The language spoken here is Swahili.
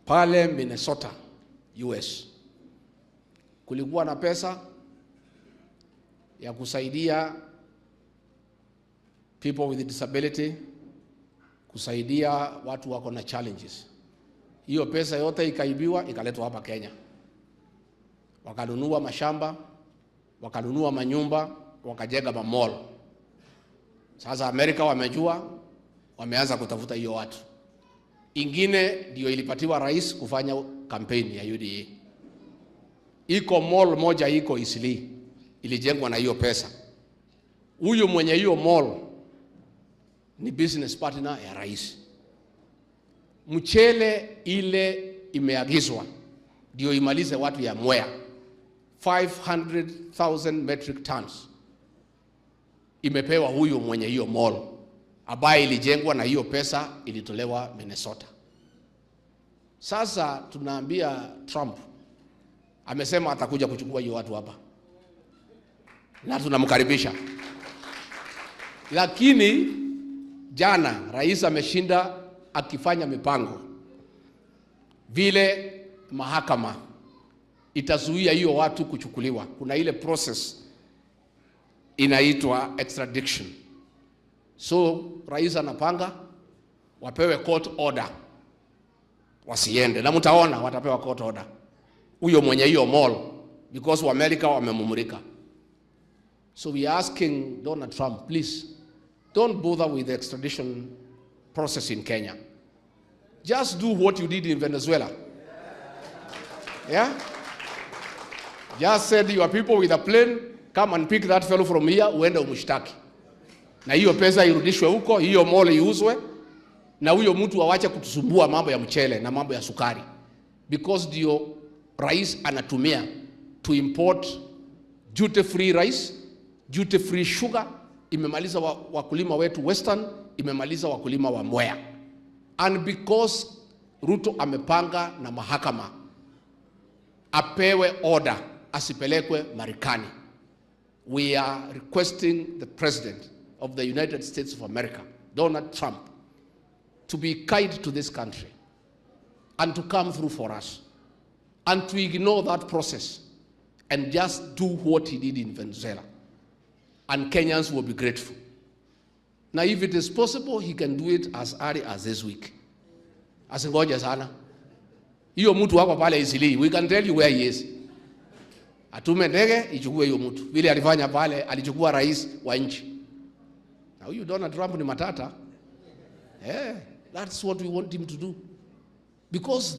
Pale Minnesota, US, kulikuwa na pesa ya kusaidia people with disability, kusaidia watu wako na challenges. Hiyo pesa yote ikaibiwa, ikaletwa hapa Kenya, wakanunua mashamba, wakanunua manyumba, wakajenga mamall. Sasa Amerika wamejua, wameanza kutafuta hiyo watu. Ingine ndio ilipatiwa rais kufanya kampeni ya UDA. Iko mall moja iko Eastleigh, ilijengwa na hiyo pesa. Huyu mwenye hiyo mall ni business partner ya rais. Mchele ile imeagizwa ndio imalize watu ya Mwea, 500,000 metric tons imepewa huyu mwenye hiyo mall ambaye ilijengwa na hiyo pesa ilitolewa Minnesota. Sasa tunaambia Trump, amesema atakuja kuchukua hiyo watu hapa na tunamkaribisha, lakini jana rais ameshinda akifanya mipango vile mahakama itazuia hiyo watu kuchukuliwa. Kuna ile process inaitwa extradition. So rais anapanga wapewe court order wasiende, na mtaona watapewa court order, huyo mwenye hiyo mall, because wa America wamemumulika. So we are asking Donald Trump, please don't bother with the extradition process in Kenya. Just do what you did in Venezuela. Yeah? Just send your people with a plane, come and pick that fellow from here, uende umshtaki. Na hiyo pesa irudishwe huko, hiyo mall iuzwe, na huyo mtu awache kutusumbua mambo ya mchele na mambo ya sukari. Because ndio rais anatumia to import duty free rice, duty free sugar, imemaliza wakulima wetu Western, imemaliza wakulima wa Mwea. And because Ruto amepanga na mahakama apewe order asipelekwe Marekani. We are requesting the President of the United States of America, Donald Trump, to be kind to this country and to come through for us and to ignore that process and just do what he did in Venezuela. And Kenyans will be grateful. Now, if it is possible, he can do it as early as this week. Asingoje sana. Hiyo mtu wako pale Eastleigh, we can tell you where he is. Atume ndege ichukue hiyo mtu. Vile alifanya pale, alichukua rais wa nchi. Na huyu Donald Trump ni matata. Yeah, that's what we want him to do. Because